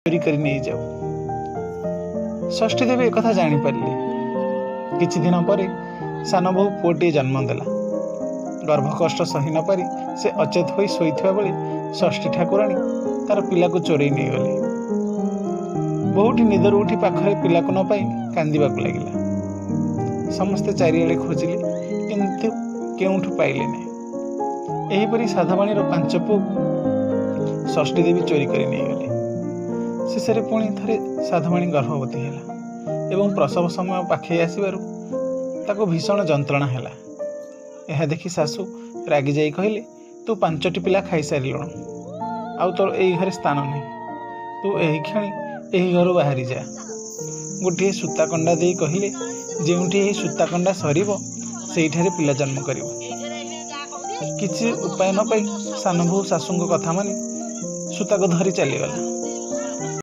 ଚୋରି କରି ନେଇଯାଉ। ଷଷ୍ଠୀ ଦେବୀ ଏକଥା ଜାଣିପାରିଲେ। କିଛି ଦିନ ପରେ ସାନ ବୋହୂ ପୁଅଟିଏ ଜନ୍ମ ଦେଲା। ଗର୍ଭ କଷ୍ଟ ସହି ନପାରି ସେ ଅଚେତ ହୋଇ ଶୋଇଥିବା ବେଳେ ଷଷ୍ଠୀ ଠାକୁରାଣୀ ତାର ପିଲାକୁ ଚୋରେଇ ନେଇଗଲେ। ବୋହୂଟି ନିଦରୁ ଉଠି ପାଖରେ ପିଲାକୁ ନ ପାଇ କାନ୍ଦିବାକୁ ଲାଗିଲା। ସମସ୍ତେ ଚାରିଆଡ଼େ ଖୋଜିଲେ, କିନ୍ତୁ କେଉଁଠୁ ପାଇଲେ ନାହିଁ। ଏହିପରି ସାଧବାଣୀର 5 ପୁଅକୁ ଷଷ୍ଠୀ ଦେବୀ ଚୋରି କରି ନେଇଗଲେ। ଶେଷରେ ପୁଣି ଥରେ ସାଧବାଣୀ ଗର୍ଭବତୀ ହେଲା ଏବଂ ପ୍ରସବ ସମୟ ପାଖେଇ ଆସିବାରୁ ତାକୁ ଭୀଷଣ ଯନ୍ତ୍ରଣା ହେଲା। ଏହା ଦେଖି ଶାଶୁ ରାଗିଯାଇ କହିଲେ, ତୁ 5ଟି ପିଲା ଖାଇସାରିଲୁଣୁ, ଆଉ ତୋର ଏଇ ଘରେ ସ୍ଥାନ ନାହିଁ। ତୁ ଏହି କ୍ଷଣି ଏହି ଘରୁ ବାହାରି ଯା। ଗୋଟିଏ ସୂତାକଣ୍ଡା ଦେଇ କହିଲେ, ଯେଉଁଠି ଏହି ସୂତାକଣ୍ଡା ସରିବ ସେଇଠାରେ ପିଲା ଜନ୍ମ କରିବ। କିଛି ଉପାୟ ନ ପାଇ ସାନ ବୋହୂ ଶାଶୁଙ୍କ କଥା ମାନି ସୂତାକୁ ଧରି ଚାଲିଗଲା।